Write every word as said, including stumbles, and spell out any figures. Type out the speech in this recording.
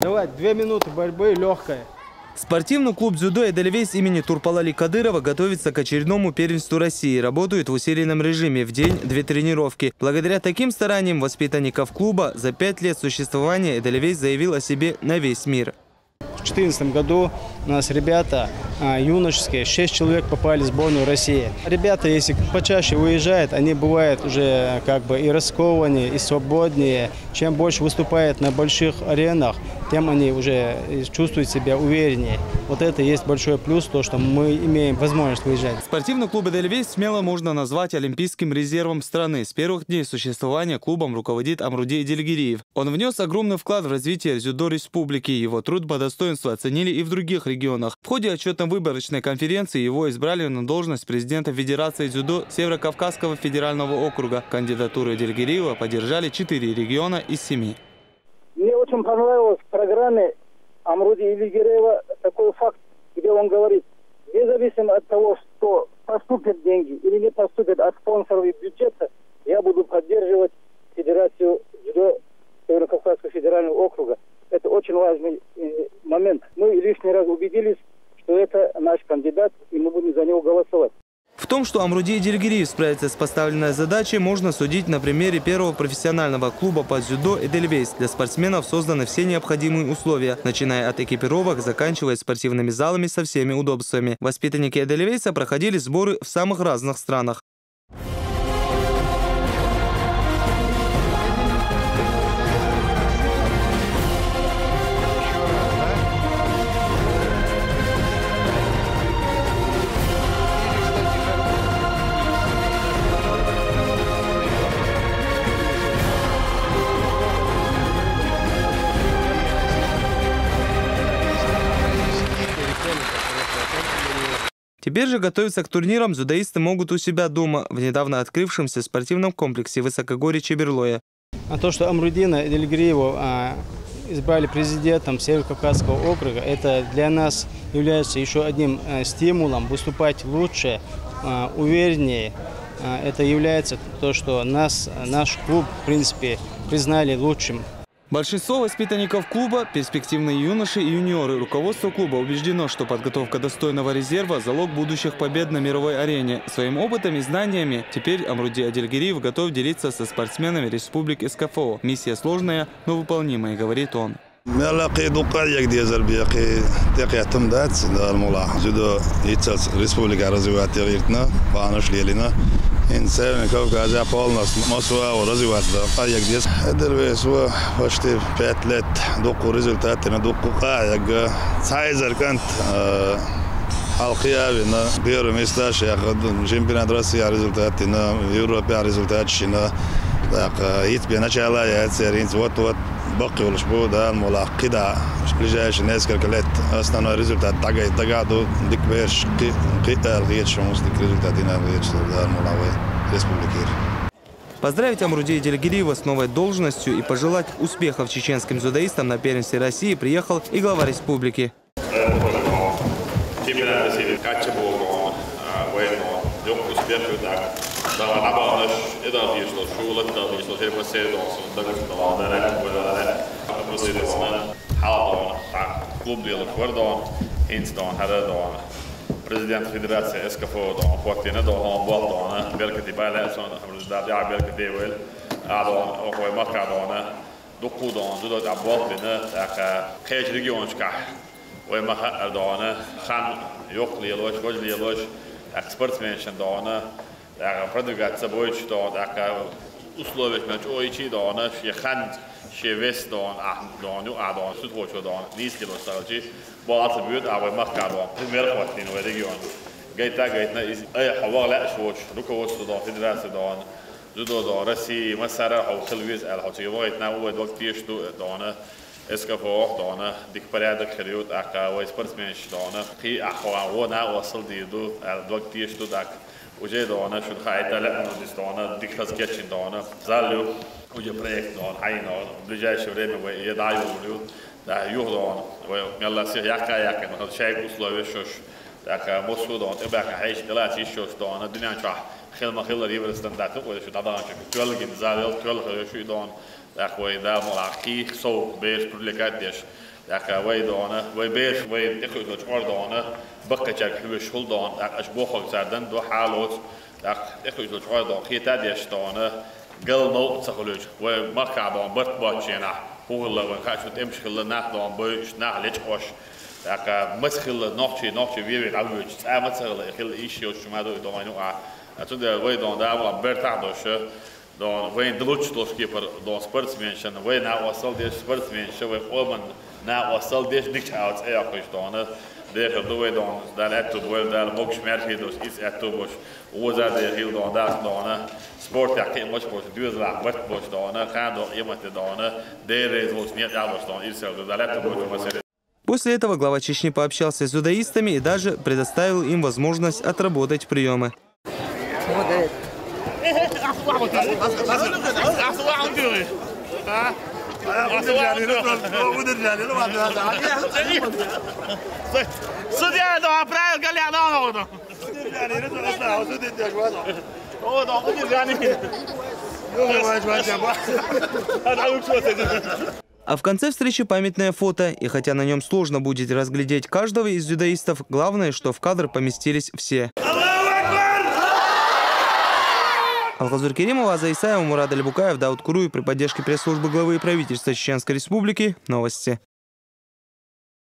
Давай, две минуты борьбы, легкая. Спортивный клуб дзюдо «Эдельвейс» имени Турпалали Кадырова готовится к очередному первенству России. Работают в усиленном режиме. В день две тренировки. Благодаря таким стараниям воспитанников клуба за пять лет существования «Эдельвейс» заявил о себе на весь мир. В четырнадцатом году у нас ребята, а, юношеские, шесть человек попали в сборную России. Ребята, если почаще выезжают, они бывают уже как бы и раскованнее, и свободнее. Чем больше выступает на больших аренах, тем они уже и чувствуют себя увереннее. Вот это и есть большой плюс, то, что мы имеем возможность выезжать. Спортивный клуб «Эдельвейс» смело можно назвать олимпийским резервом страны. С первых дней существования клубом руководит Амруди Эдельгириев. Он внес огромный вклад в развитие дзюдо республики. Его труд по достоинству оценили и в других регионах. В ходе отчетно-выборочной конференции его избрали на должность президента Федерации дзюдо Северо-Кавказского федерального округа. Кандидатуру Эдельгириева поддержали четыре региона из семи. Мне очень понравилось в программе Амруди Эдельгириева такой факт, где он говорит: «Независимо от того, что поступят деньги или не поступят от спонсоров и бюджета, я буду поддерживать Федерацию дзюдо Северо-Кавказского федерального округа». Это очень важный, э, момент. Мы лишний раз убедились, что это наш кандидат, и мы будем за него голосовать. В том, что Амруди Эдельгириев справится с поставленной задачей, можно судить на примере первого профессионального клуба по дзюдо «Эдельвейс». Для спортсменов созданы все необходимые условия, начиная от экипировок, заканчивая спортивными залами со всеми удобствами. Воспитанники «Эдельвейса» проходили сборы в самых разных странах. Теперь же готовиться к турнирам дзюдоисты могут у себя дома, в недавно открывшемся спортивном комплексе в высокогорье Чеберлоя. А то, что Амрудина Эдельгириева, а, избрали президентом Северо-Кавказского округа, это для нас является еще одним, э, стимулом выступать лучше, а, увереннее. А, это является то, что нас, наш клуб, в принципе, признали лучшим. Большинство воспитанников клуба — перспективные юноши и юниоры. Руководство клуба убеждено, что подготовка достойного резерва — залог будущих побед на мировой арене. Своим опытом и знаниями теперь Амруди Адельгириев готов делиться со спортсменами Республики СКФО. Миссия сложная, но выполнимая, говорит он. Мелла кхы дукха ягдезар бе кхы текхетам дац, Дала мукъ лахь. Дзюдо иццалц республика развивать яхийтина, планаш лелина. Ин Северный Кавказе полностью Москва развивать да, кхы ягдез. Эдельвейс ва почти пять лет дукха результат тина, дукха кхы ягга. Цхьа эзар кӀант, э, хьалкхиявина, первое место шех, чемпионат России результат тина, Европе результат шина. Так, э, итт бе начала яц, церинц вот-вот бакъ йолаш бу, Дала мукъ лахь, кхы да, ближайшие несколько лет основной результат дага, дага ду, дика бераш кхы, кхы аьлла хеташ, муста дика результат дина аьлла хеташ, Дала мукъ лахь, вай республикера. Поздравить Амруди Адельгириева с новой должностью и пожелать успехов чеченским дзюдоистам на первенстве России приехал и глава республики. Чемпионат России кхаччалца болх бу, а, вайна йоккха успех ю дага. Дала дӀабаханаш, эдал дийшло, шу латтал дийшло, шерпа седа дона, сун дагаш дона, дара, дара. Хьал дона, а, клуб лелаш вар дона, хӀинца дона, хӀара дона. Президент Федерации СКФО дона, хӀоттийна дона, хӀама болх дона, беркате бала, сон, Дала беркате вайла, а дона, охой махка дона. Дукха дона, дзюдо тӀа болх бина, тӀаккха кхеча регионашкахь вай ма хаьара дона, хан йоккха лелош, важа лелош, тӀаккха спортсменашна дона, тӀаккха продвигаться бойтуш дона, тӀаккха условияш мел чӀоагӀа йича дона, шен хан, шен вес дона, ахь дона, юкъахь дона, суьдхочо дона, нийса лелош ца хилча, болх ца буьйцу, а вай махка дона, пример хӀоттийна вай регион. Гайта, гайтина иза, ай, хьо ваха лаьаш воцуш, руководство дона, федерация дона, дзюдо дона, России, массара а хьо хила веза аьлла, хьо цига вахийтина ву, вай дог тешаш ду, дона, СКФО-х дона, дика порядок хир ю, тӀаккха вай спортсменаш дона, кхин а хьо вон а осал дийр ду аьлла, дог тешаш ду, тӀаккха уже дона, шуна хаийта лаьа, ну, дис дона, дика хаза кечйина дона, зал ю, уже проект дона, хьайна дона, в ближайшее время вай е дӀа а йолур ю, да, юха дона, вай мелла сиха яккха а яьккхина, шайга условия шош, тӀаккха Москва дона, тӀебаьхкина хьеший тӀелаца йиш йолуш дона, дуьнен чохь хила ма-хиллара Евростандарт ю, вай шу дӀадаханчу тоьлла гина зал, тоьлла хила ю шуьйа дона, тӀаккха вай Дала мукъ лахь кхин а сов бераш привлекать деш, ТӀаккха вай дона, вай бераш, вай тӀекхуьйсучу чкъор дона, баккхачаьрга хьоьжуш хӀума дона, тӀаккха аша бохург цара дан до хьалоцу, тӀаккха тӀекхуьйсучу чкъор дона, хета деш дона, гал новкъа ца хуьлуьйтуш, вай махкахь дона барт боцченахь, хӀун хилла вайн хаа, шу тӀемаш хилла, нах дона бойуш, нах лечкъош, тӀаккха маца хилла, нохчий, нохчий веве дӀавоьдуш, цӀа маца хилла, и хилла, иш йоцуш ма ду и дона юкъахь. А цундела вай дона дама бертахь доша, дона вайн далучу долуш кепара дона спортсменшна, вай накъостал деш спортсменша, вай къоман накъостал деш, дикачу ала цӀе йоккхуш дона, дехар ду вай дона, Дала аьтту бойла, Дала могуш маьрший долуш, иза аьтту болуш, вуза дехийла дона, дас дона, спортехь кхиамаш болуш, доьзалахь барт болуш дона, кхана дона, къематде дона, Дела реза волуш, некъ тӀехь долуш дона, иза ду, Дала аьтту бойла масале. После этого глава Чечни пообщался с дзюдоистами и даже предоставил им возможность отработать приемы. Судья, это правил, Галя, да, да, да. А в конце встречи памятное фото. И хотя на нем сложно будет разглядеть каждого из дзюдоистов, главное, что в кадр поместились все. Алхазур Керимова, Аза Исаева, Мурад Алибукаев, Дауд Куруев при поддержке пресс-службы главы и правительства Чеченской Республики. Новости.